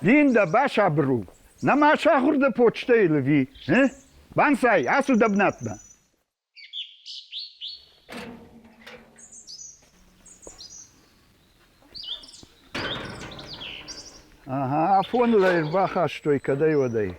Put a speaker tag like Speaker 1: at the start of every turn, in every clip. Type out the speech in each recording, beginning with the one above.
Speaker 1: Линда, басабыр у. Нӕма сахуыр дӕ почтӕйыл ӕви? Банцай, ацу дӕ бынатмӕ. Ага, афоныл ӕй ӕрбахастой кӕдӕй-уӕдӕй.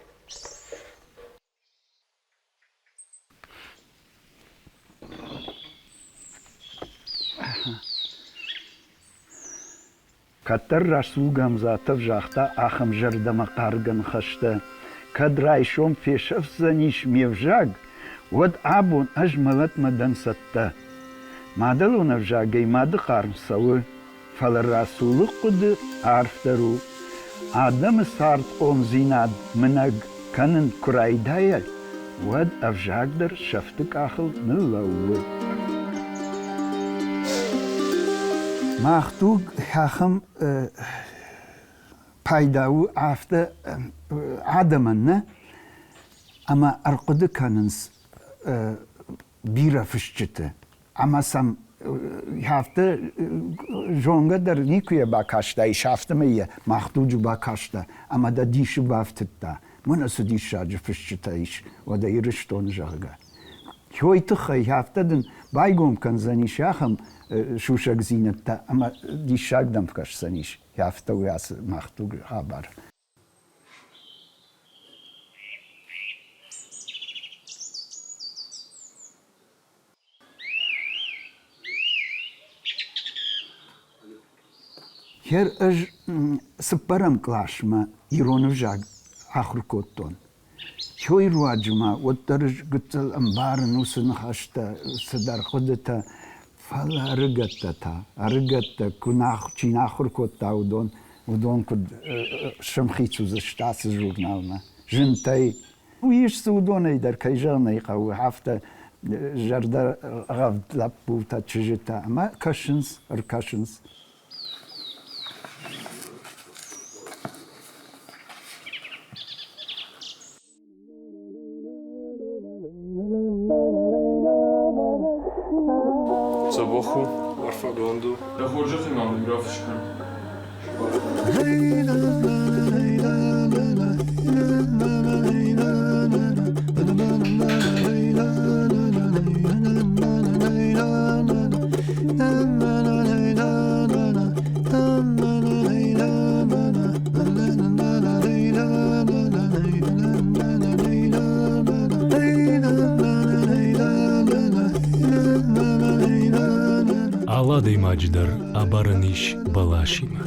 Speaker 1: Кӕддӕр Расул Гамзатов загъта ахӕм зӕрдӕмӕхъаргӕ ныхӕстӕ: Кӕд райсом фесӕфдзӕнис ме взаг, уӕд абон ӕз мӕлӕтмӕ дӕн цӕттӕ. Мадӕлон ӕвзагӕй мады хъарм цӕуы, фӕлӕ Расулы хъуыды арфдӕр у. Адӕмы цардхъомдзинад мынӕг кӕнын куы райдайай, уӕд ӕвзаг дӕр сӕфты къахыл ныллӕууы. Мах дуг ахӕм пайда у афтӕ адӕмӕн нӕ, ӕмӕ ӕрхъуыды кӕнынц бирӕ фысджыты ӕмӕ сӕм афтӕ зонгӕ дӕр никуы йӕ бакастаис, афтӕмӕй йӕ мах дуджы бакастӕ ӕмӕ дӕ дисы бафтыдта, мӕнӕ цы диссаджы фысджытӕ ис, уӕдӕ Ирыстоны, зӕгъгӕ. Уый тыххӕй афтӕ дын байгом кӕндзӕнис ахӕм сусӕгдзинӕдтӕ ӕмӕ диссаг дӕм кӕсдзӕнис, афтӕ у ацы мах дуджы хабар. Хер ӕз цыппӕрӕм къласмӕ ирон ӕвзаг ахуыр кодтон. Той руаджы ма уӕддӕр ӕз гыццыл ӕмбарын уыцы ныхӕстӕ, цыдӕр хъуыдытӕ, фӕлӕ ӕрыгӕттӕ та, ӕрыгӕттӕ куы нӕ чи нӕ ахуыр кодта, уыдон, уыдон куыд сӕмхиц уыдзысты ацы журналмӕ зынтӕй. Уый ис дзы уыдонӕй дӕр, кӕй зӕгъын ӕй хъӕуы, афтӕ зӕрдӕргъӕвд лӕппутӕ, чызджытӕ ӕмӕ кӕсынц, ӕркӕсынц.
Speaker 2: Дзӕбӕх у, арфӕгонд у. Дӕ хорзӕхӕй ма мын рафыс кӕн. Алы адӕймаджы дӕр абарӕн ис бӕласимӕ.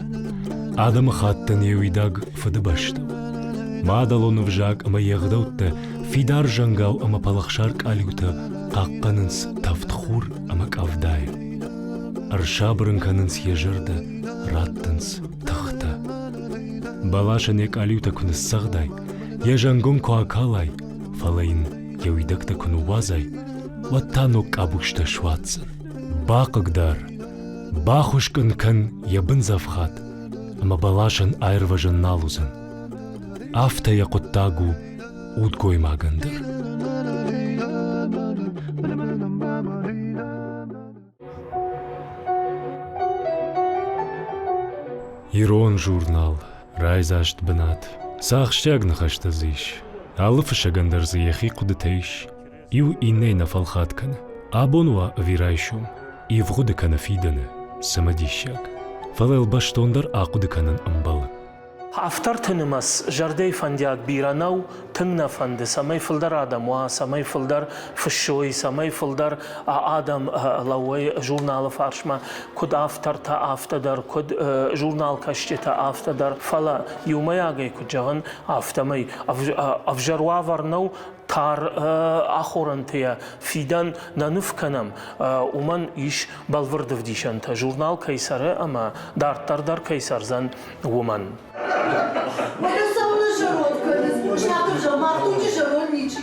Speaker 2: Адӕмыхаттӕн йӕ уидаг Фыдыбӕстӕ у. Мадӕлон ӕвзаг ӕмӕ йе гъдӕуттӕ фидар зӕнгау ӕмӕ пӕлӕхсар къалиутӕ хъахъхъӕнынц тӕвд хур ӕмӕ къӕвдайы. Ӕрсабыр ын кӕнынц йӕ зӕрдӕ, раттынц тыхтӕ. Бӕласӕн йӕ къалиутӕ куы ныццӕгъдай, йӕ зӕнгом куы акалай, фӕлӕ йын йӕ уидӕгтӕ куы ныууадзай, уӕд та ног къабузтӕ суадздзӕн. Бахъыгдар, бахуыскъ ын кӕн йӕ бындзӕфхад, ӕмӕ бӕласӕн аирвӕзӕн нал уыдзӕн. Афтӕ йӕ хъуыддаг у удгоймагӕн дӕр. Ирон журнал, райдзаст бынат. Цы ахсджиаг ныхӕстӕ дзы ис. Алы фыссӕгӕн дӕр дзы йӕхи хъуыдытӕ ис. Иу иннӕйы нӕ фӕлхат кӕны. Абон уа ӕви райсом, ивгъуыды кӕнӕ фидӕны, цымыдисаг. Фӕлӕ йыл бӕстондӕр ахъуыды кӕнын ӕмбӕлы.
Speaker 3: Авторты нымӕц зӕрдӕйы фӕндиаг бирӕ нӕу, тынг нӕ фӕнды, цӕмӕй фылдӕр адӕм уа, цӕмӕй фылдӕр фыссой, цӕмӕй фылдӕр адӕм лӕууой журналы фарсмӕ, куыд автортӕ, афтӕ дӕр, куыд журналкӕсджытӕ, афтӕ дӕр. Фӕлӕ иумӕйагӕй куыд зӕгъын, афтӕмӕй ӕвзӕр уавӕр нӕу, тар ахорӕнты йӕ фидӕн нӕ ныв кӕнӕм, уымӕн ис бӕлвырд ӕвдисӕнтӕ, журнал кӕй цӕры ӕмӕ дарддӕр дӕр кӕй цӕрдзӕн, уымӕн.
Speaker 4: Уӕдӕ цӕуылнӕ зӕронд кӕныс? Знагъыр зӕгъ, мах дуджы зӕронд ничи.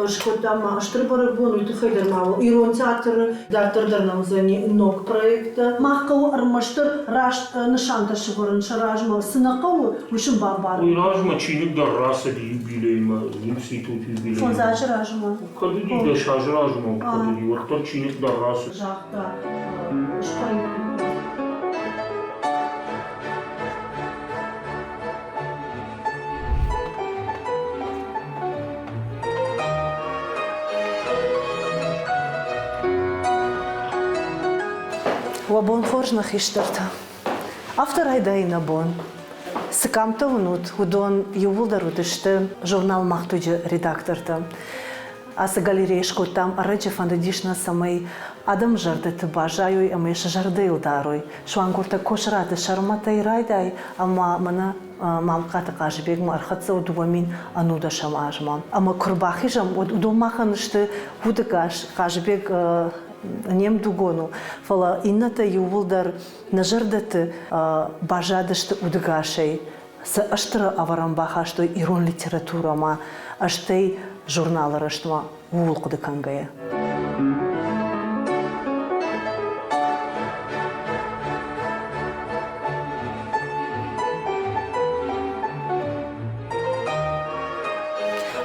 Speaker 4: Скодтам ма стыр бӕрӕгбон, уый тыххӕй дӕр ма Ирон театры дарддӕр дӕр нӕ уыдзӕни ног проекттӕ. Мах хъӕуы ӕрмӕстдӕр раст нысантӕ сӕвӕрын сӕ размӕ, цы нӕ хъӕуы, уый сын бамбарын.
Speaker 5: Уый размӕ чиныг дӕр рацыди юбилеймӕ, институт юбилеймӕ.
Speaker 4: Фондз азы размӕ.
Speaker 5: Кӕд уыди, дӕс азы размӕ кӕд уыди, уӕддӕр чиныг дӕр рацыд.
Speaker 4: Загъта, спроект. Уӕ бон хорз, нӕ хистӕртӕ! Афтӕ райдайы нӕ бон. Цы къамтӕ уынут, уыдон иууылдӕр уыдысты журнал «Мах дуджы» редактортӕ. Ацы галерейы скодтам ӕрӕджы, фӕндыдис нӕ, цӕмӕй адӕмы зӕрдӕты баззайой ӕмӕ сӕ зӕрдӕйыл дарой. Суангортӕ Косыраты Сӕрмӕтӕй райдай ӕмӕ мӕнӕ Мамхъаты Хъазыбегмӕ ӕрхӕццӕ у 2019 азмӕ. Ӕмӕ куы рбахизӕм, уӕд уыдон махӕн сты удӕгас. Хъазыбег не мдугон у, фӕлӕ иннӕтӕ иууылдӕр нӕ зӕрдӕты баззадысты удӕгасӕй. Цы стыр ӕвӕрӕн бахастой ирон литературӕмӕ, стӕй журналы рӕзтмӕ, ууыл хъуыды кӕнгӕйӕ.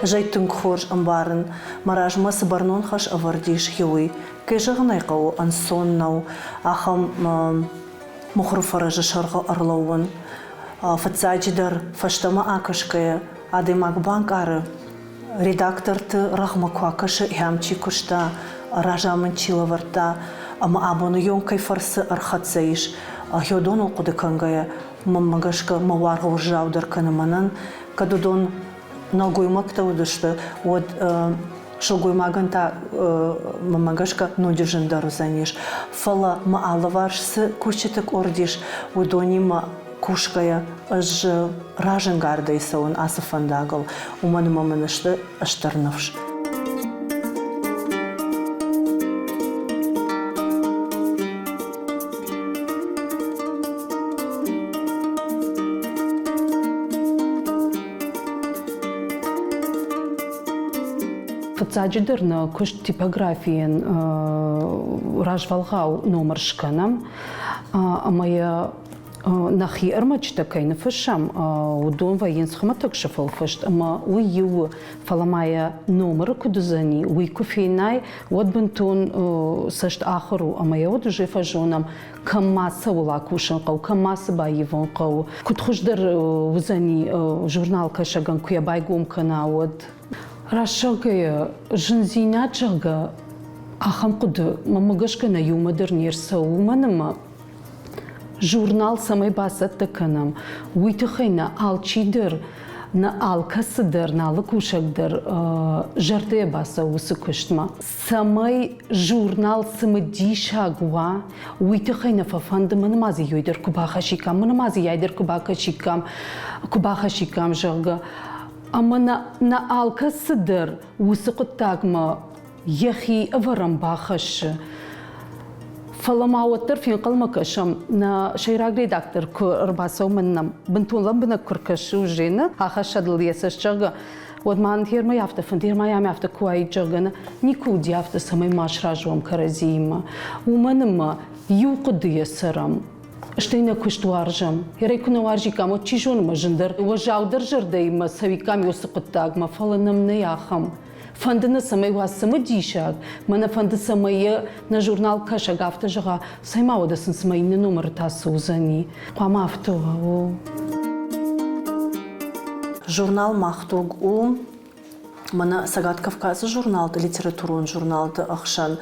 Speaker 4: Ӕз ӕй тынг хорз ӕмбарын, мӕ размӕ цы бӕрнон хӕс ӕвӕрд ис, уый. Кӕй зӕгъын ӕй хъӕуы, ӕнцон нӕу ахӕм мыхуыры фӕрӕзы сӕргъы ӕрлӕууын. Фыццаджыдӕр, фӕстӕмӕ акӕсгӕйӕ, адӕймаг банкъары, редакторты рӕгъмӕ куы акӕсы, ахӕм чи куыста, разамынд чи лӕвӕрдта ӕмӕ абоны онг кӕй фӕрцы ӕрхӕццӕ ис, уыдоныл хъуыды кӕнгӕйӕ, мӕнмӕ гӕсгӕ мӕ уаргъ уӕззаудӕр кӕны мӕнӕн, кӕд уыдон нӕлгоймӕгтӕ уыдысты, уӕд сылгоймагӕн та мӕнмӕ гӕсгӕ ноджы зындӕр уыдзӕнис. Фӕлӕ мӕ алыварс цы кусджыты къорд ис, уыдонимӕ кусгӕйӕ ӕз разӕнгардӕй цӕуын ацы фӕндагыл, уымӕн ӕмӕ мын сты стыр ныфс.
Speaker 6: Фыццаджыдӕр нӕ куыст типографийӕн развӕлгъау номыр скӕнӕм ӕмӕ йӕ нӕхи ӕрмӕджытӕ кӕй ныффыссӕм, уыдон вӕййынц хуымӕтӕг сыфыл фыст ӕмӕ уый иу у, фӕлӕ ма йӕ номыры куыд уыдзӕни, уый куы фенай, уӕд бынтон цӕст ахуыр у ӕмӕ йӕ уӕд уже фӕзонӕм, кӕм ма цӕуыл акусын хъӕуы, кӕм ма цы баивын хъӕуы, куыд хуыздӕр уыдзӕни журналкӕсӕгӕн, куы йӕ байгом кӕна, уӕд. Раст зӕгъгӕйӕ, зындзинад, зӕгъгӕ, ахӕм хъуыды мӕнмӕ гӕсгӕ нӕ иумӕ дӕр не рцӕуы, уымӕн ӕмӕ журнал цӕмӕй бацӕттӕ кӕнӕм, уый тыххӕй нӕ алчидӕр, нӕ алкӕцы дӕр, нӕ алы кусӕг дӕр зӕрдӕйӕ бацӕуы уыцы куыстмӕ. Цӕмӕй журнал цымыдисаг уа, уый тыххӕй нӕ фӕфӕнды, мӕнӕ ма дзы иуӕй дӕр куы бахӕссиккам, мӕнӕ ма дзы йай дӕр куы бакӕсиккам, куы бахӕссиккам, зӕгъгӕ. Ӕмӕ нӕ, нӕ алкӕцы дӕр уыцы хъуыддагмӕ йӕхи ӕвӕрӕн бахӕссы. Фӕлӕ ма уӕддӕр фенхъӕлмӕ кӕсӕм, нӕ сӕйраг редактор куы ӕрбацӕуы мӕнӕн, бынтон лӕмбынӕг куы ркӕсы уже нӕ, ахӕссӕд ыл йӕ цӕст, зӕгъгӕ, уӕд ма ӕндӕрмӕ афтӕ фӕндӕрмӕ йӕм афтӕ куы уаид, зӕгъгӕ, нӕ, никуы уыди афтӕ, цӕмӕй ма сразы уӕм кӕрӕдзиимӕ. Уымӕн ӕмӕ иу хъуыдыйӕ цӕрӕм. Стӕй нӕ куыст уарзӕм. Ерӕй куы нӕ уарзиккам, уӕд чи зоны, мӕ зындӕр, уӕззаудӕр зӕрдӕимӕ цӕуиккам уыцы хъуыддагмӕ, фӕлӕ нӕм нӕй ахӕм. Фӕнды нӕ, цӕмӕй уа цымыдисаг, мӕнӕ фӕнды, цӕмӕй йӕ нӕ журналкӕсӕг афтӕ зӕгъа, цӕй ма уӕдӕ сын цымӕ иннӕ номыры та цы уыдзӕни. Хъуамӕ афтӕ уа, о.
Speaker 4: Журнал «Мах дуг» у мӕнӕ Цӕгат Кавказы журналты, литературон журналты ӕхсӕн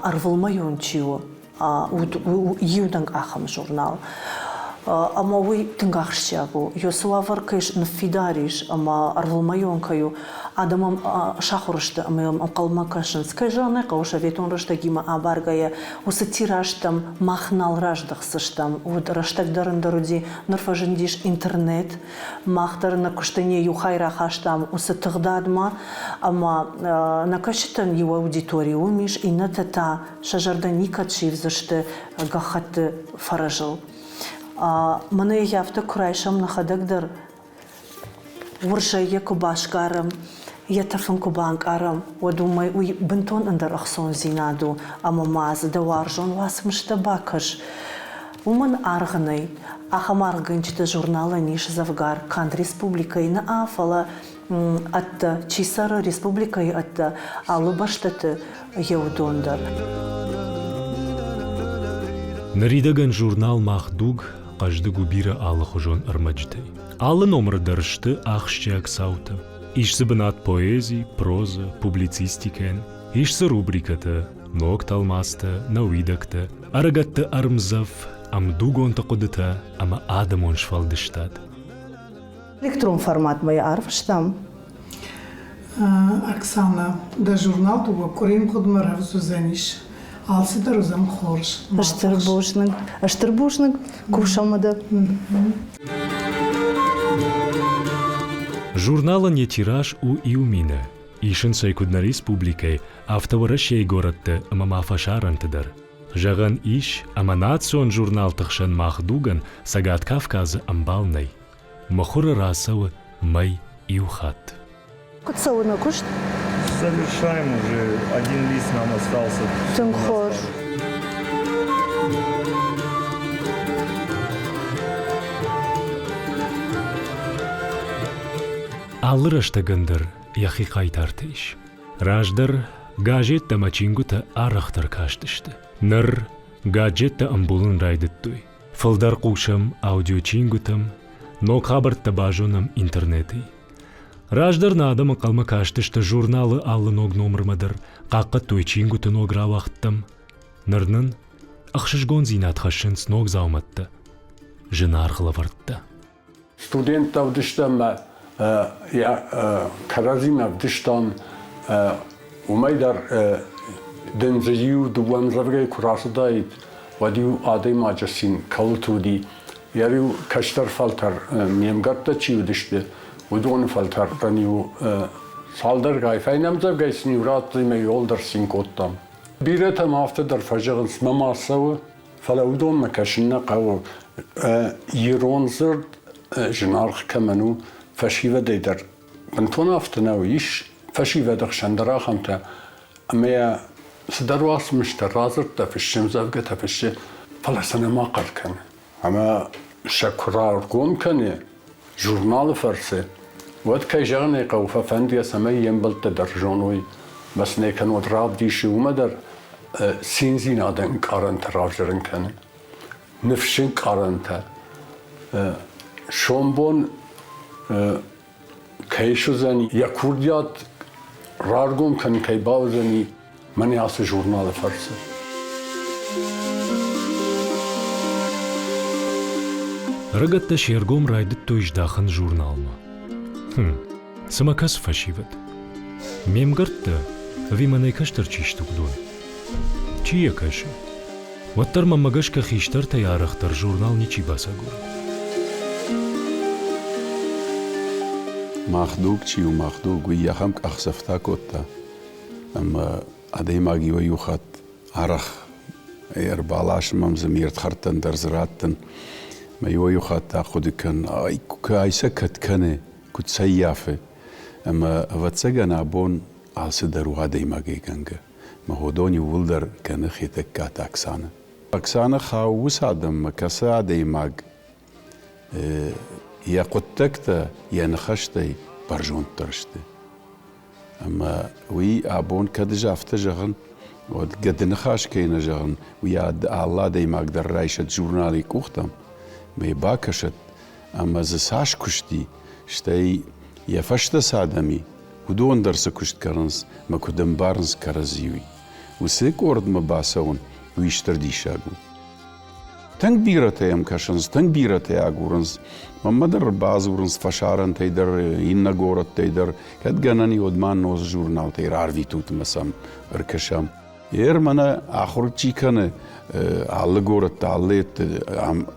Speaker 4: ӕрвылмӕйон чи у, иунӕг ахӕм журнал. Ӕмӕ уый тынг ахсджиаг у. Цы уавӕр кӕй ныффидар ис ӕмӕ ӕрвылмӕйон кӕй у, адӕм ӕм сахуыр сты ӕмӕ йӕм ӕнхъӕлмӕ кӕсынц. Кӕй зӕгъын ӕй хъӕуы, советон рӕстӕгимӕ абаргӕйӕ, уыцы тиражтӕм мах нал раздӕхдзыстӕм. Уыд рӕстӕг дӕр ӕндӕр уыди, ныр фӕзындис интернет. Мах дӕр нӕ куысты не иу хай рахастам уыцы тыгъдадмӕ ӕмӕ нӕ кӕсджытӕн иу аудитори уым ис, иннӕтӕ та сӕ зӕрдӕ никӕд сивдзысты гӕххӕтты фӕрӕзыл. Мӕнӕ йӕ афтӕ куы райсӕм нӕхӕдӕг дӕр, уырзӕй йӕ куы басгарӕм. Йӕ тӕф ын куы банкъарӕм, уӕд уымӕй уый бынтон ӕндӕр ӕхцондзинад у, ӕмӕ ма дзы дӕ уарзон уацмыстӕ бакӕс. Уымӕн аргъ нӕй. Ахӕм аргъгӕнджытӕ журналӕн ис дзӕвгар канд республикӕйы нӕ, фӕлӕ ӕддӕ, чи цӕры республикӕйы ӕддӕ, алы бӕстӕты йӕ уыдон дӕр.
Speaker 2: Ныридӕгӕн журнал «Мах дуг» хъӕздыг у бирӕ алыхуызон ӕрмӕджытӕй. Алы номыры дӕр сты ахсджиаг цаутӕ. Ис дзы бынат поэзи, прозӕ, публицистикӕйӕн, ис дзы рубрикӕтӕ, ног тӕлмацтӕ, нӕ уидӕгтӕ, ӕрыгӕтты ӕрмдзӕф, ӕмдугонты хъуыдытӕ ӕмӕ адӕмон сфӕлдыстад.
Speaker 4: Электрон форматмӕ йӕ арвыстам.
Speaker 7: Оксана, дӕ журнал дыууӕ къуырийы мгъуыдмӕ рӕвдз уыдзӕнис. Алцыдӕр уыдзӕн хорз.
Speaker 4: Стыр бузныг. Стыр бузныг. Кусӕм дӕ.
Speaker 2: Журналӕн йӕ тираж у иу мины. Исынц ӕй куыд нӕ республикӕйы, афтӕ Уӕрӕсейы горӕтты ӕмӕ ма фӕсарӕнты дӕр. Зӕгъӕн ис, ӕмӕ национ журналты хсӕн Мах дугӕн Цӕгат Кавказы ӕмбал нӕй. Мыхуыры рацӕуы мӕй иу хатт.
Speaker 4: Куыд цӕуы нӕ куыст?
Speaker 8: Завершаем уже, один лист нам остался.
Speaker 4: Тынг хорз.
Speaker 2: Алы рӕстӕгӕн дӕр йӕхи хъайтартӕ ис. Раздӕр газеттӕ ӕмӕ чингуытӕ арӕхдӕр кастысты. Ныр гаджеттӕ ӕмбулын райдыдтой. Фылдӕр хъусӕм аудиочингуытӕм, ног хабӕрттӕ базонӕм интернетӕй. Раздӕр нӕ адӕм ӕнхъӕлмӕ кастысты журналы алы ног номырмӕ дӕр, хъахъхъӕдтой чингуыты ног рауагъдтӕм. Ныр нын ӕхсызгондзинад хӕссынц ног дзаумӕттӕ, зынаргъ лӕвӕрттӕ.
Speaker 9: Студенттӕ уыдыстӕм ӕмӕ йӕ кӕрӕдзимӕ ӕвдыстам, уымӕй дӕр дын дзы иу дыууӕ ӕмдзӕвгӕйы куы рацыдаид, уӕд-иу адӕймаджы цин кӕуылты уыди. Йӕ-иу кӕстӕр фӕлтӕр, ме мгӕрттӕ чи уыдысты, уыдоны фӕлтӕртӕн-иу цалдӕргай фӕйнӕ ӕмдзӕвгӕйы сын-иу радтой ӕмӕ иуылдӕр цин кодтам. Бирӕтӕм афтӕ дӕр фӕзӕгъынц, мӕ ма цӕуы, Фӕлӕ уыдонмӕ кӕсын нӕ хъӕуы. Ирон дзырд зынаргъ кӕмӕн у, фӕсивӕдӕй дӕр бынтон афтӕ нӕу. Ис фӕсивӕды хсӕн дӕр ахӕмтӕ, ӕмӕ йӕ цыдӕр уацмыстӕ, радзырдтӕ фыссы, ӕмдзӕвгӕтӕ фыссы, фӕлӕ сӕ нӕма хъӕр кӕны. Ӕмӕ сӕ куы раргом кӕны журналы фӕрцы, уӕд, кӕй зӕгъын ӕй хъӕуы, фӕфӕнды йӕ, цӕмӕй йе мбӕлттӕ дӕр зоной, ӕмӕ сын ӕй кӕннод равдисы, уымӕ дӕр циндзинады ӕнкъарӕнтӕ равзӕрын кӕны, ныфсы ӕнкъарӕнтӕ. Сомбон кӕй суыдзӕни, йӕ курдиат раргом кӕнын кӕй бауыдзӕни, мӕнӕ ацы журналы фӕрцы.
Speaker 2: Ӕрыгӕттӕ се ргом райдыдтой здахын журналмӕ. Хм, цымӕ кӕцы фӕсивӕд? Ме мгӕрттӕ ӕви мӕнӕй кӕстӕр чи сты, уыдон? Чи йӕ кӕсы? Уӕддӕр мӕнмӕ гӕсгӕ хистӕртӕй арӕхдӕр журнал ничи бацагуры.
Speaker 10: Мах дуг чи у, мах дуг, уый ахӕм къахдзӕфтӕ кодта, ӕмӕ адӕймаг иуӕй-иу хатт арӕх ӕрбаласы мӕм дзы ме рдхӕрдтӕн дӕр дзы раттын. Мӕ иуӕй-иу хатт ахъуыды кӕн, ай сӕ кӕд кӕны, куыд сӕ ййафы. Ӕмӕ, ӕвӕццӕгӕн, абон алцыдӕр у адӕймагӕй кӕнгӕ. Мӕ уыдон иууылдӕр кӕны Хетӕгкаты Оксанӕ. Оксанӕ хауы уыцы адӕммӕ, кӕцы адӕймаг йӕ хъуыддӕгтӕ, йӕ ныхӕстӕй бӕрзонддӕр сты. Ӕмӕ уый абон кӕд ӕз афтӕ зӕгъын, уӕд гӕдыныхас кӕй нӕ зӕгъын, уый алы адӕймаг дӕр райсӕд журналы къухтӕм, ӕмӕ йӕ бакӕсӕд, ӕмӕ дзы цас куыст и, стӕй йӕ фӕстӕ цы адӕм и, уыдон дӕр цы куыст кӕнынц ӕмӕ куыд ӕмбарынц кӕрӕдзи, уый. Уыцы къордмӕ бацӕуын, уый стыр диссаг у. Тынг бирӕтӕ йӕм кӕсынц, тынг бирӕтӕ агурынц. Мӕнмӕ дӕр бадзурынц фӕсарӕнтӕй дӕр, иннӕ горӕттӕй дӕр. Кӕд гӕнӕн и, уӕд ма нозы журналтӕй рарвитут ӕмӕ сӕм ӕркӕсӕм. Ер мӕнӕ ахуыр чи кӕны алы горӕтты, алы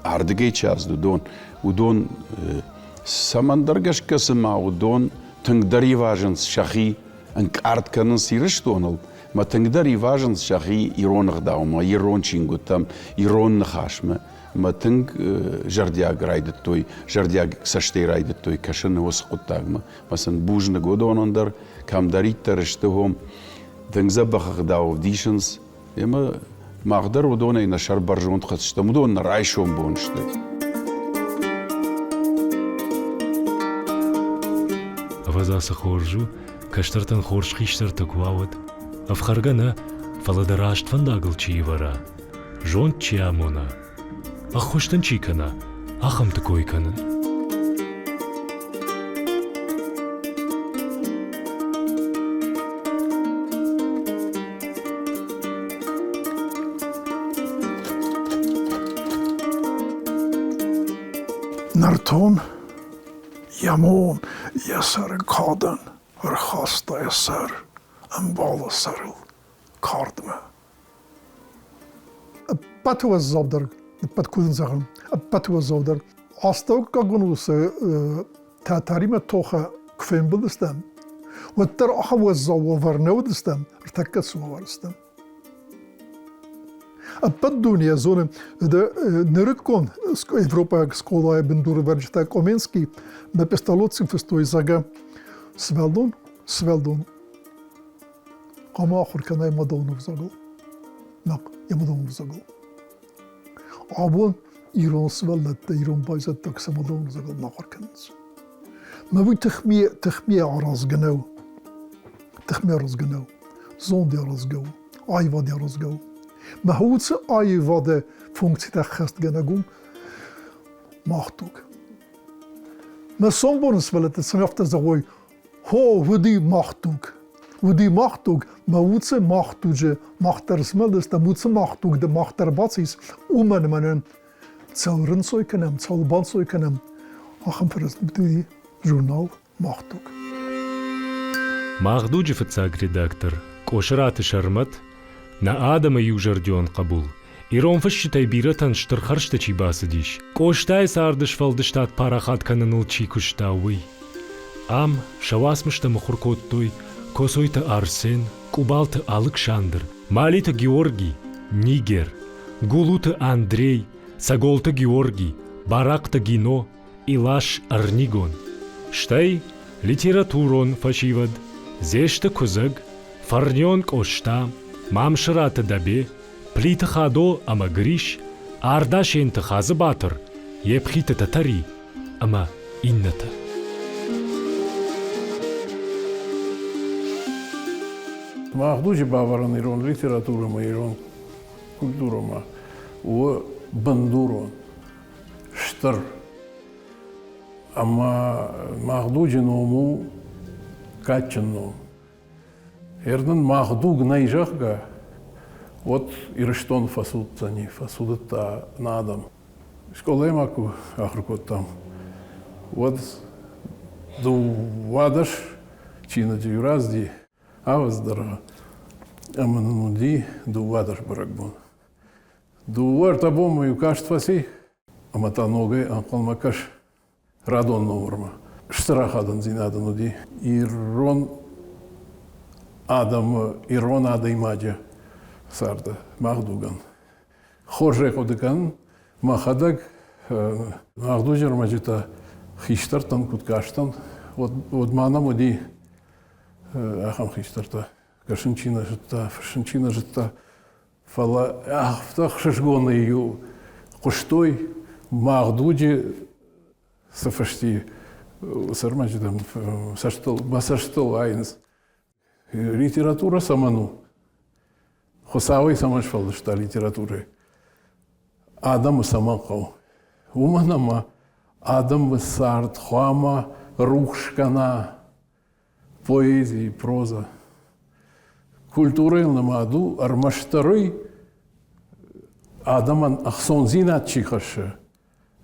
Speaker 10: ардыгӕй чи ацыд, уыдон, уыдон цӕмӕндӕр гӕсгӕ цыма уыдон тынгдӕр ивазынц сӕхи, ӕнкъард кӕнынц Ирыстоныл, мӕ тынгдӕр ивазынц сӕхи ирон ӕгъдаумӕ, ирон чингуытӕм, ирон ныхасмӕ. Ӕмӕ тынг зӕрдиаг райдыдтой, зӕрдиаг цӕстӕй райдыдтой кӕсын уыцы хъуыддагмӕ. Ӕмӕ сын бузныг уыдонӕн дӕр, кӕмдӕриддӕр сты, уым тынг дзӕбӕх ӕгъдау ӕвдисынц. Ӕмӕ мах дӕр уыдонӕй нӕ сӕр бӕрзонд хӕцстӕм, уыдон нӕ райсом бон сты.
Speaker 2: Ӕвӕдза, цы хорз у, кӕстӕртӕн хорз хистӕртӕ куы уа, уӕд. Ӕфхӕргӕ нӕ, фӕлӕ дӕ раст фӕндагыл чи ивӕра, зонд чи амона, ӕххуыс дын чи кӕна, ахӕмты кой кӕнын.
Speaker 11: Нӕртон йӕ мон йӕ сӕры кадӕн ӕрхаста йӕ сӕр ӕмбалы сӕрыл кардмӕ.
Speaker 12: Ӕппӕты уӕззаудӕр, ӕппӕт куыд зӕгъын, ӕппӕты уӕззаудӕр астӕуккагон уыцы тӕтӕримӕ тохы куы фембӕлдыстӕм, уӕддӕр ахӕм уӕззау уавӕр нӕ уыдыстӕм, ӕртӕккӕ цы уавӕр стӕм. Ӕппӕт дунейӕ зоны нырыккон европӕйаг скъолайы бындурывӕрджытӕ Коменский мӕ Песталоцци фыстой, зӕгъгӕ, сывӕллон, сывӕллон хъуамӕ ахуыр кӕнай мадӕлон ӕвзагыл. Йӕ мадӕлон ӕвзагыл. Абон ирон сывӕллӕттӕ, ирон байзӕддаг сӕ мадӕлон ӕвзагыл нӕ ахуыр кӕнынц. Мӕ уый тыхми, тыхми аразгӕ нӕу. Тыхми аразгӕ нӕу. Зонд аразгӕ у, аивад аразгӕ у. Мӕ уыцы аивады функцитӕ ӕххӕстгӕнӕг у мах дуг. Мӕ сомбоны сывӕллӕттӕ цӕмӕй афтӕ зӕгъой, Хо, уыди мах дуг. Уыди мах дуг, мӕ уыцы мах дуджы мах дӕр змӕлдыстӕм, уыцы мах дуг дӕр мах дӕр бацис, уымӕн мӕнӕн цӕуыл рынцой кӕнӕм, цӕуыл банцой кӕнӕм, ахӕм фӕрӕз уыди журнал Мах дуг.
Speaker 2: Мах дуджы фыццаг редактор Къосыраты Сӕрмӕт, нӕ адӕмы иузӕрдион хъӕбул, Ирон фысджытӕй бирӕтӕн стыр хӕрзты чи бацыдис, Къостайы царды сфӕлдыстад парахат кӕныныл чи куыста, уый. Ам сӕ уацмыстӕ мыхуыр кодтой Коцойты Арсен, Къубалты Алыксандр, Малиты Георги, Нигер, Гулуты Андрей, Цӕголты Георги, Барахъты Гино, Илас Ӕрнигон. Стӕй литературон фӕсивӕд Дзесты Куыдзӕг, Фӕрнион Къоста, Мамсыраты Дӕбе, Плиты Хадо ӕмӕ Грис, Ардасенты Хадзыбатыр, Епхиты Тӕтӕри ӕмӕ иннӕтӕ.
Speaker 13: Мах дуджы бавӕрӕн ирон литературӕмӕ, ирон культурӕмӕ у бындурон, стыр. Ӕмӕ мах дуджы ном у кадджын ном. Ӕрдын мах дуг нӕй, зӕгъгӕ, уӕд Ирыстон фӕцуддзӕни, фӕцудыдта нӕ адӕм. Скъолайы ма куы ахуыр кодтам, уӕд 12 чиныджы иу раздзи ауӕдз дӕр ӕмӕ нын уыди 12 бӕрӕгбон. Дыууӕ-ӕртӕ бонмӕ иу каст фӕци, ӕмӕ та ногӕй ӕнхъӕлмӕ кӕс радон номырмӕ. Стыр ахадындзинад ын уыди ирон адӕмы, ирон адӕймаджы царды, мах дугӕн. Хорз ӕй хъуыды кӕнын, мӕхӕдӕг Мах дуджы ӕрмӕджытӕ хистӕртӕн куыд кастӕн, уӕд ма нӕм уыди ахӕм хистӕртӕ, кӕсын чи нӕ зыдта, фыссын чи нӕ зыдта, Фӕлӕ афтӕ ӕхсызгонӕй-иу хъуыстой, мах дуджы цы фысти, уыцы ӕрмӕджытӕм цӕстыл, мӕ цӕстыл уайынц. Литературӕ цӕмӕн у? Хуыцауӕй цӕмӕн сфӕлдыста литературӕ? Адӕмы цӕмӕн хъӕуы? Уымӕн ӕмӕ адӕмы цард хъуамӕ рухс кӕна поэзи, проза. Культурӕйыл нымад у ӕрмӕстдӕр уый, адӕмӕн ӕхцондзинад чи хӕссы,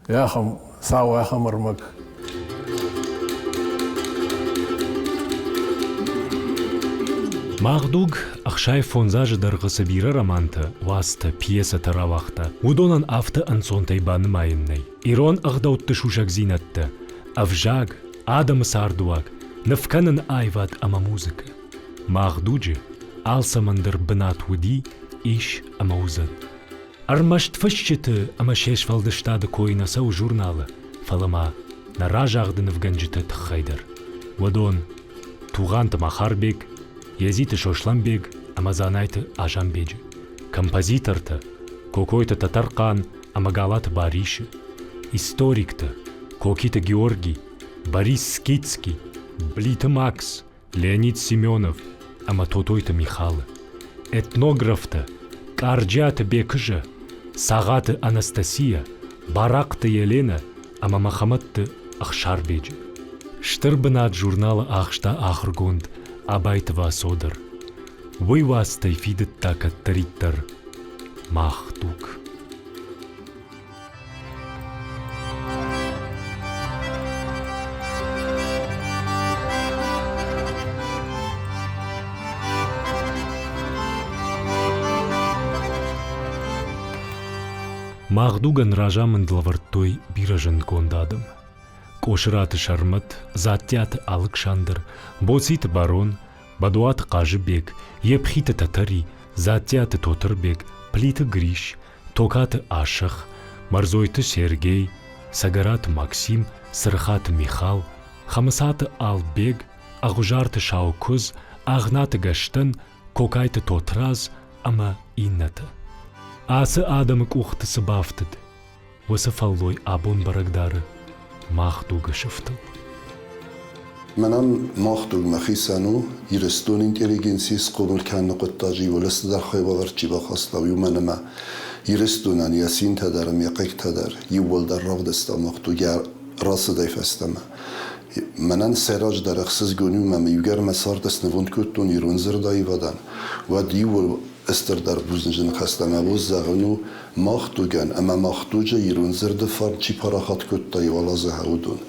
Speaker 13: ахӕм цау, ахӕм ӕрмӕг.
Speaker 2: Мах дуг 65 азы дӕргъы цы бирӕ романтӕ, уацтӕ, пьесӕтӕ рауагъта, уыдонӕн афтӕ ӕнцонтӕй банымайӕн нӕй. Ирон ӕгъдӕутты сусӕгдзинӕдтӕ, ӕвзаг, адӕмы цардуаг, нывкӕнын аивад ӕмӕ музыкӕ. Мах дуджы алцӕмӕн дӕр бынат уыди, ис ӕмӕ уыдзӕн. Ӕрмӕст фысджыты ӕмӕ се сфӕлдыстады кой нӕ цӕуы журналы, фӕлӕ ма нӕ разагъды нывгӕнджыты тыххӕй дӕр. Уыдон Тугъанты Махарбег, Едзиты Сослӕнбег ӕмӕ Дзанайты Азанбеджы, композитортӕ Кокойты Тӕтӕрхъан ӕмӕ Галаты Барисы, историктӕ Кокиты Георги, Борис Скитский, Блиты Макс, Леонид Семенов ӕмӕ Тотойты Михалы, этнографтӕ Къарджиаты Бекызӕ, Цагъаты Анастасия, Барахъты Еленӕ ӕмӕ Мӕхӕмӕтты Ӕхсарбеджы. Стыр бынат журналы ахста ахуыргонд Абайты Васо дӕр. Уый уацтӕй фидыдта кӕддӕриддӕр Мах дуг. Мах дугӕн разамынд лӕвӕрдтой бирӕ зындгонд адӕм. Къосыраты Сӕрмӕт, Дзаттиаты Алыксандр, Боциты Барон, Бадуаты Хъазыбег, Епхиты Тӕтӕри, Дзаттиаты Тотырбег, Плиты Грис, Токаты Асӕх, Мӕрзойты Сергей, Цӕгӕраты Максим, Цырыхаты Михал, Хӕмыцаты Албег, Ӕгъуызарты Саукуыдз, Агънаты Гӕстӕн, Кокайты Тотрадз ӕмӕ иннӕтӕ. Ацы адӕмы къухты цы бафтыд, уыцы фӕллой абон бӕрӕг дары мах дугы сыфтыл.
Speaker 14: Мӕнӕн мах дуг мӕхицӕн у, Ирыстоны интеллигенци схъомыл кӕныны хъуыддаджы иуыл цыдӕр хайбавӕрд чи бахаста, уымӕн ӕмӕ Ирыстонӕн йӕ цинтӕ дӕр ӕмӕ йӕ хъыгтӕ дӕр иууылдӕр равдыста мах дуг йӕ рацыдӕй фӕстӕмӕ. Мӕнӕн сӕйраджыдӕр ӕхсызгон у, ӕмӕ иугӕр мӕ цард снывонд кодтон ирон дзырдаивадӕн, уӕд иууыл стырдӕр бузныджы ныхӕстӕ мӕ бон зӕгъын у мах дугӕн ӕмӕ мах дуджы ирон дзырды фарн чи парахат кодта иу азы уыдон.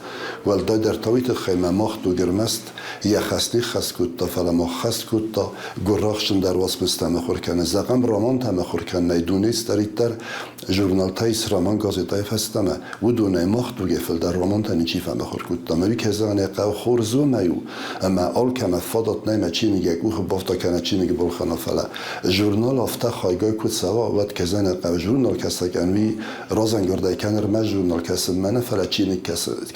Speaker 14: Уӕлдайдӕр та уый тыххӕй мӕ мах дуг ӕрмӕст йӕ хӕс не ххӕст кодта, фӕлӕ ма ххӕст кодта гуыррахсындӕр уацмыстӕ мыхуыр кӕны. Зӕгъӕм, романтӕ мыхуыр кӕнынӕй дунейы цыдӕриддӕр журналтӕ ис роман газетӕй фӕстӕмӕ, Уыдонӕй мах дугӕй фылдӕр романтӕ ничи фӕмыхуыр кодта. Ӕмӕ уый кӕй зӕгъын ӕй хъӕуы, хорз уымӕй у, ӕмӕ алкӕмӕ фадат нӕй мӕ чиныг йӕ къухы бафта кӕнӕ чиныгы балхӕна, фӕлӕ журнал афтӕ хайгай куы цӕуа, уӕд кӕй зӕгъын ӕй хъӕуы, журнал кӕсӕгӕн уый разӕнгардӕй кӕны ӕрмӕст журнал кӕсынмӕ нӕ, фӕлӕ чиныг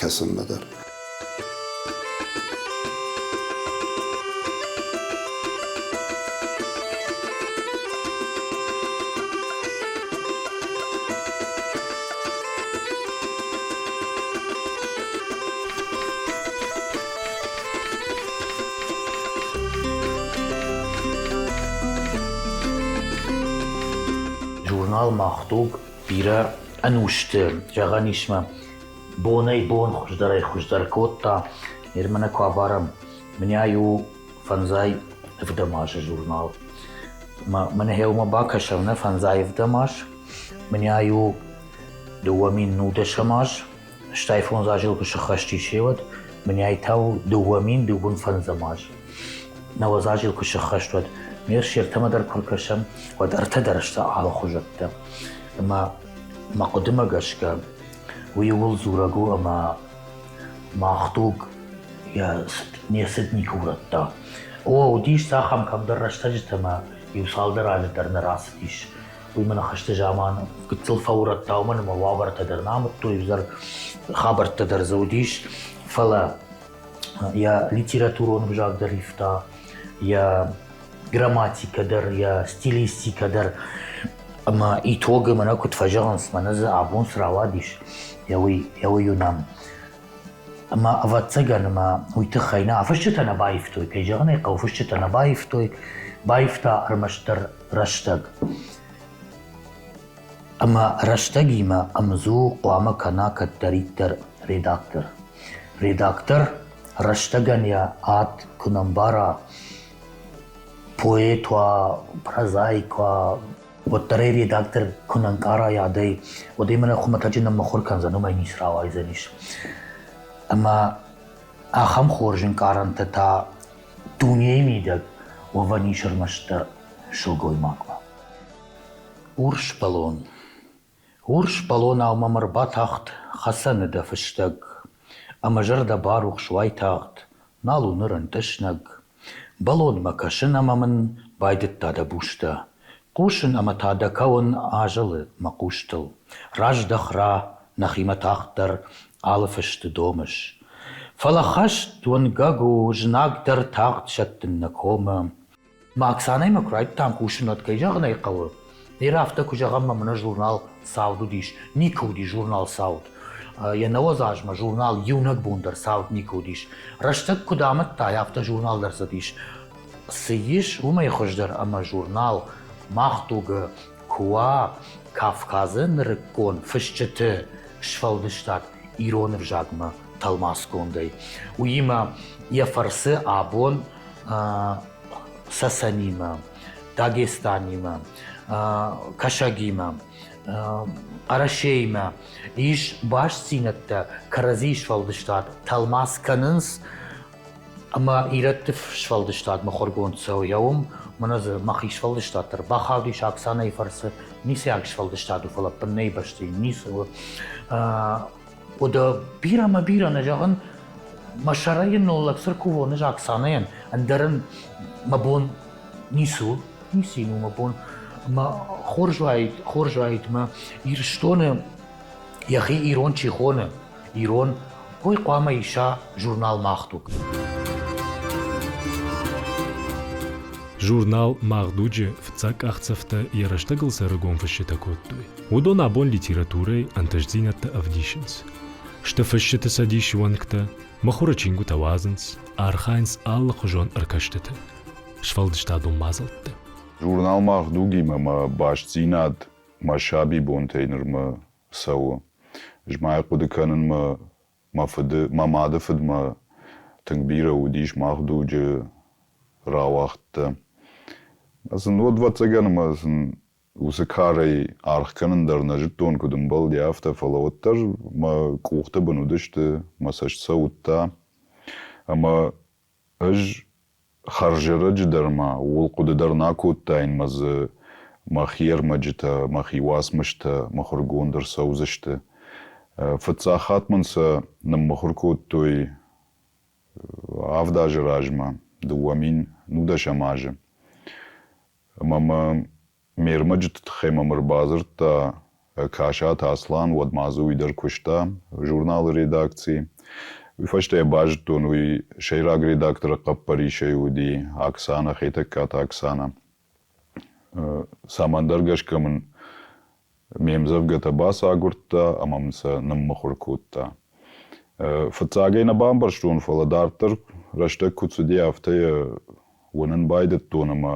Speaker 14: кӕсынмӕ дӕр.
Speaker 15: Журнал «Мах дуг» бирӕ ӕнусты, зӕгъӕн ис ма, бонӕй-бон хуыздӕрӕй-хуыздӕр кодта. Ныр мӕнӕ куы абарӕм, мӕнӕ у фӕндзай ӕвдӕм азы журнал. Мӕнӕ хеумӕ бакӕсӕм, нӕ фӕндзай ӕвдӕм аз, мӕнӕ у 2019 аз, стӕй фондз азыл куы сыххӕст ис, уӕд мӕнӕ та у 2025 аз. Нӕуӕдз азыл куы сыххӕст, уӕд ме ртӕмӕ дӕр куы ркӕсӕм, уӕд ӕртӕ дӕр сты алыхуызӕттӕ. Ӕмӕ мӕ хъуыдымӕ гӕсгӕ, уый ууыл дзурӕг у, ӕмӕ мах дуг йӕ не цыд никуы урӕдта. О, уыдис ахӕм кӕмдӕр рӕстӕджытӕ ӕмӕ иу цалдӕр азы дӕр нӕ рацыдис. Уый мын хӕсты заман гыццыл фӕурӕдта, уымӕн ӕмӕ уавӕртӕ дӕр нӕ амыдтой, ӕвзӕр хабӕрттӕ дӕр дзы уыдис. Фӕлӕ йӕ литературон ӕвзаг дӕр ивта, йӕ грамматикӕ дӕр, йӕ стилистикӕ дӕр. Ӕмӕ итогы мӕнӕ куыд фӕзӕгъынц, мӕнӕ дзы абон цы рауадис, йӕ уый, йӕ уый уынӕм. Ӕмӕ ӕвӕццӕгӕн ӕмӕ уый тыххӕй нӕ фысджытӕ нӕ баивтой, кӕй зӕгъын ӕй хъӕуы, фысджытӕ нӕ баивтой, баивта ӕрмӕстдӕр рӕстӕг. Ӕмӕ рӕстӕгимӕ ӕмдзу хъуамӕ кӕна кӕддӕриддӕр редактор. Редактор рӕстӕгӕн йӕ ад куы нӕ мбара, поэт уа, прозаик уа, уӕддӕр ӕй редактор куы нӕ нкъара йӕ адӕй, уӕд ӕй мӕнӕ хуымӕтӕджы ныммыхуыр кӕндзӕн, уымӕй ницы рауайдзӕнис. Ӕмӕ ахӕм хорз ӕнкъарӕнтӕ та дунейы мидӕг уӕвӕн ис ӕрмӕстдӕр сылгоймагмӕ. Урс бӕлон. Урс бӕлонау мӕм ӕрбатахт хӕцӕны дӕ фыстӕг, Ӕмӕ зӕрдӕ барухс уайтагъд, нал у ныр ӕнтъыснӕг. Бӕлонмӕ кӕсын ӕмӕ мын байдыдта дӕ бустӕ. Хъусын ӕмӕ та дӕ кӕуын азӕлы мӕ хъустыл. Раздӕх ра, нӕхимӕ тагъддӕр алы фысты домыс. Фӕлӕ хӕст уынгӕг у, знаг дӕр тагъд сӕттын нӕ комы. Мӕ Оксанӕимӕ куы райдыдтам кусын, уӕд, кӕй зӕгъын ӕй хъӕуы, ныр афтӕ куы зӕгъӕм, ӕмӕ мӕнӕ журнал цауд уыдис. Никуы уыди журнал цауд. Йӕ 90 азмӕ журнал иунӕг бон дӕр цауд никуы уыдис. Рӕстӕг куыд амыдта, афтӕ журнал дӕр цыдис. Цы ис, уымӕй хуыздӕр ӕмӕ журнал «Мах дуг»-ы куы уа Кавказы нырыккон фысджыты сфӕлдыстад ирон ӕвзагмӕ тӕлмацгондӕй. Уыимӕ йӕ фӕрцы абон Цӕцӕнимӕ, Дагестанимӕ, Кӕсӕгимӕ, Хъӕрӕсеимӕ ис бастдзинӕдтӕ, кӕрӕдзийы сфӕлдыстад тӕлмац кӕнынц ӕмӕ ирӕтты сфӕлдыстад мыхуыргонд цӕуы йӕ уым, мӕнӕ дзы мӕхи сфӕлдыстад дӕр бахаудис Оксанӕйы фӕрцы, ницӕйаг сфӕлдыстад у, фӕлӕ ӕппыннӕй бӕсты ницы у. Уӕдӕ бирӕ мӕ бирӕ нӕ зӕгъын, мӕ сӕрӕй йын ныллӕг цы ркувон ӕз Оксанӕйӕн, ӕндӕр ын мӕ бон ницы у, ницы йын у мӕ бон. Мӕ хорз уаид, хорз уаид мӕ Ирыстоны йӕхи ирон чи хоны, ирон, уый хъуамӕ иса журнал «Мах дуг».
Speaker 2: Журнал «Мах дуджы» фыццаг къахдзӕфтӕ йӕ рӕстӕгыл цы ӕрыгон фысджытӕ кодтой, уыдон абон литературӕйы ӕнтыстдзинӕдтӕ ӕвдисынц. Сты фысджыты цӕдисы уӕнгтӕ, мыхуыры чингуытӕ уадзынц, архайынц алыхуызон ӕркӕстыты, сфӕлдыстадон мадзӕлтты.
Speaker 16: Журнал «Мах дуг»-имӕ мӕ бастдзинад мӕ сабибонтӕй нырмӕ цӕуы. Ӕз ма йӕ хъуыды кӕнын мӕ мӕ фыды, мӕ мады фыдмӕ тынг бирӕ уыдис мах дуджы рауагъдтӕ. Сын уӕд, ӕвӕццӕгӕн, ӕмӕ сын уыцы карӕй аргъ кӕнын дӕр нӕ зыдтон, куыд ӕмбӕлди, афтӕ, фӕлӕ уӕддӕр мӕ къухты бын уыдысты, мӕ цӕст сӕ уыдта. Ӕмӕ Ӕз хӕрзӕрӕджы дӕр ма ууыл хъуыды дӕр нӕ акодтаин мӕ дзы мӕхи ӕрмӕджытӕ, мӕхи уацмыстӕ мыхуыргонд ӕрцӕудзысты. Фыццаг хатт мын сӕ ныммыхуыр кодтой авд азы размӕ, 2019 азы. Ӕмӕ мӕ Ме рмӕджыты тыххӕй мӕм ӕрбадзырдта Касаты Аслан, уӕд ма дзы уый дӕр куыста журналы редакцийы. Уый фӕстӕ йӕ базыдтон, уый сӕйраг редакторы хъӕппӕрисӕй уыди Оксана, Хетӕгкаты Оксана. Цӕмӕндӕр гӕсгӕ мын ме мдзӕвгӕтӕ бацагуырдта ӕмӕ мын сӕ ныммыхуыр кодта. Фыццаг ӕй нӕ бамбӕрстон, фӕлӕ дарддӕр рӕстӕг куыд цыди, афтӕ йӕ уынын байдыдтон ӕмӕ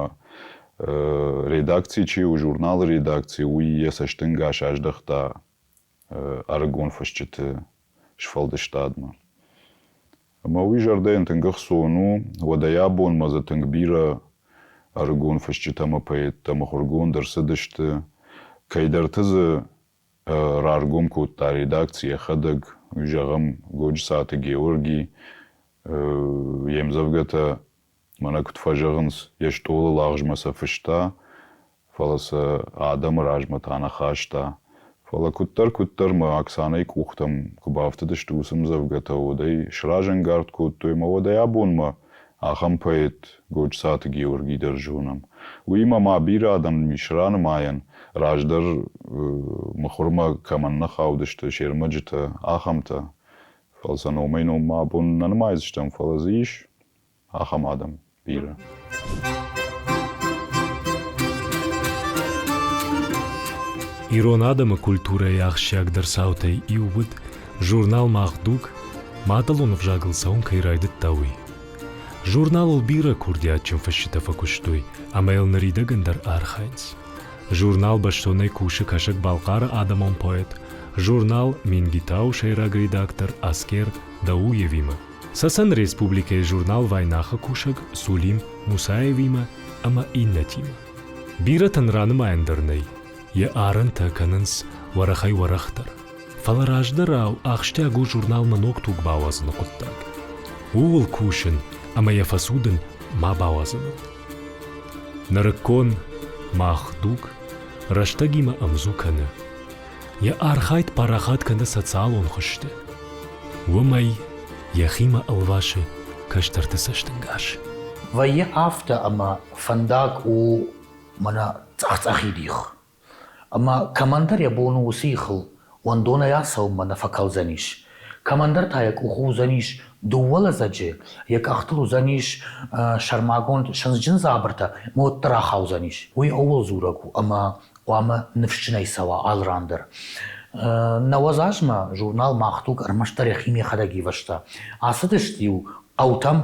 Speaker 16: редакци чи у, журналы редакци, уый йӕ цӕстӕнгас аздӕхта ӕрыгон фысджыты сфӕлдыстадмӕ. Ӕмӕ уый зӕрдӕйӕн тынг ӕхцон у, уӕдӕй абонмӕ дзы тынг бирӕ ӕрыгон фысджытӕ ӕмӕ поэттӕ мыхуыргонд ӕрцыдысты. Кӕйдӕрты дзы раргом кодта редакци йӕхӕдӕг, зӕгъӕм, Годжысаты Георги йе мдзӕвгӕтӕ мӕнӕ куыд фӕзӕгъынц, йе стъолы лагъзмӕ сӕ фыста, фӕлӕ сӕ адӕмы размӕ та нӕ хаста. Фӕлӕ куыддӕр-куыддӕр мӕ Оксанӕйы къухтӕм куы бафтыдысты уыцы мдзӕвгӕтӕ, уӕд ӕй сразӕнгард кодтой ӕмӕ уӕдӕй абонмӕ ахӕм поэт Годжысаты Георгий дӕр зонӕм. Уыимӕ ма бирӕ адӕм ис ранымайӕн, раздӕр мыхуырмӕ кӕмӕн нӕ хаудысты се рмӕджытӕ, ахӕмтӕ. Фӕлӕ сӕ номӕй-номмӕ абон нӕ нымайдзыстӕм, фӕлӕ дзы ис ахӕм адӕм бирӕ.
Speaker 2: Ирон адӕмы культурӕйы ахсджиагдӕр цаутӕй иу уыд, журнал «Мах дуг» мадӕлон ӕвзагыл цӕуын кӕй райдыдта, уый. Журналыл бирӕ курдиатджын фысджытӕ фӕкуыстой ӕмӕ йыл ныридӕгӕн дӕр архайынц. Журнал бӕстонӕй кусы Кӕсӕг-Балхъары адӕмон поэт, журнал «Мингитау» сӕйраг редактор Аскер Дауевимӕ. Цӕцӕн Республикӕйы журнал «Вайнах»-ы кусӕг Сулим Мусаевимӕ ӕмӕ иннӕтимӕ. Бирӕтӕн ранымайӕн дӕр нӕй, йӕ арӕнтӕ кӕнынц уӕрӕхӕй-уӕрӕхдӕр. Фӕлӕ раздӕрау ахсджиаг у журналмӕ ног туг бауадзыны хъуыддаг. Ууыл кусын ӕмӕ йӕ фӕцудын ма бауадзыныл. Нырыккон «Мах дуг» рӕстӕгимӕ ӕмдзу кӕны. Йӕ архайд парахат кӕны социалон хуызты. Уымӕй йӕхимӕ ӕлвасы кӕстӕрты цӕстӕнгас.
Speaker 15: Вӕййы афтӕ, ӕмӕ фӕндаг у мӕнӕ. цъӕх-цъӕхид их. Ӕмӕ кӕмӕндӕр йӕ бон у уыцы ихыл уӕндонӕй ацӕуынмӕ нӕ фӕкӕлдзӕнис. Кӕмӕндӕр та йӕ къухы уыдзӕнис дыууӕ лӕдзӕджы, йӕ къӕхтыл уыдзӕнис сӕрмагонд сындзджын дзабыртӕ, ӕмӕ уӕддӕр ахаудзӕнис. Уый ууыл дзурӕг у, ӕмӕ хъуамӕ ныфсджынӕй цӕуа алы ран дӕр. 90 азмӕ журнал «Мах дуг» ӕрмӕстдӕр йӕхи йӕхӕдӕг ивӕзта. Ацыдысты-иу хъӕутӕм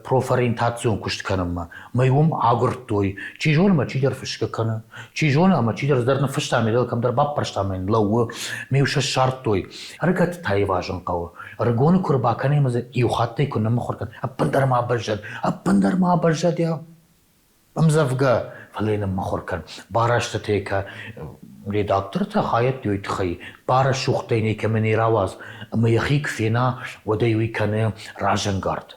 Speaker 15: профориентацион куыст кӕнынмӕ. Мӕ уым агуырдтой, чи зоны, мӕ чидӕр фысгӕ кӕны, чи зоны, ӕмӕ чидӕр цыдӕр ныффыста, ӕмӕ кӕмдӕр баппӕрста ӕмӕ йын лӕууы. Ме-иу сӕ ссардтой. Ӕрыгӕтты та ивазын хъӕуы. Ӕрыгоны куы ӕрбакӕнӕм ӕмӕ дзы иу хаттӕй куы ныммыхуыр кӕн, ӕппындӕр ма бӕззӕд, ӕппындӕр ма бӕззӕд йӕ ӕмдзӕвгӕ, фӕлӕ йын ныммыхуыр кӕн. Барастытӕ кӕ редактортӕ хайӕдты уый тыххӕй барӕсугъдтӕй никӕмӕ не рауадз ӕмӕ йӕхи куы фена, уӕд ӕй уый кӕны разӕнгард.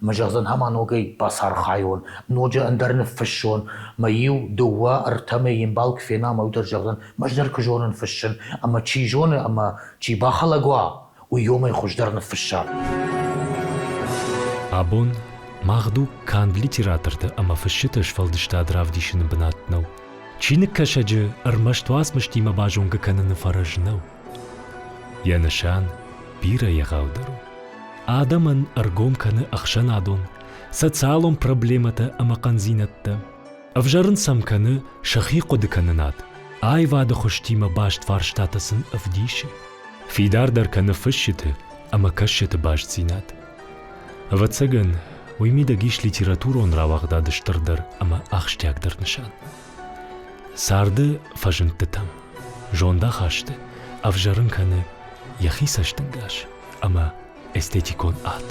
Speaker 15: Ӕмӕ зӕгъдзӕн, ӕмӕ ногӕй бацархайон, ноджы ӕндӕр ныффыссон, мӕ иу, дыууӕ, ӕртӕ мӕ йе мбал куы фена, ӕмӕ уый дӕр зӕгъдзӕн, ӕз дӕр куы зонын фыссын, ӕмӕ чи зоны ӕмӕ чи бахӕлӕг уа, уый уымӕй хуыздӕр ныффысса.
Speaker 2: Абон мах дуг канд литераторты ӕмӕ фысджыты сфӕлдыстад равдисыны бынат нӕу. Чиныгкӕсӕджы ӕрмӕст уацмыстимӕ базонгӕ кӕныны фӕрӕз нӕу. Йӕ нысан бирӕ егъаудӕр у. Адӕмӕн ӕргом кӕны ӕхсӕнадон, социалон проблемӕтӕ ӕмӕ хъӕндзинӕдтӕ. Ӕвзӕрын сӕм кӕны сӕхи хъуыдыкӕнынад, аивады хуызтимӕ баст фарстатӕ сын ӕвдисы. Фидардӕр кӕны фысджыты ӕмӕ кӕсджыты бастдзинад. Ӕвӕццӕгӕн, уый мидӕг ис литературон рауагъдады стырдӕр ӕмӕ ахсджиагдӕр нысан. Царды фӕзындтытӕм, зондахасты ӕвзӕрын кӕны йӕхи цӕстӕнгас ӕмӕ эстетикон ад.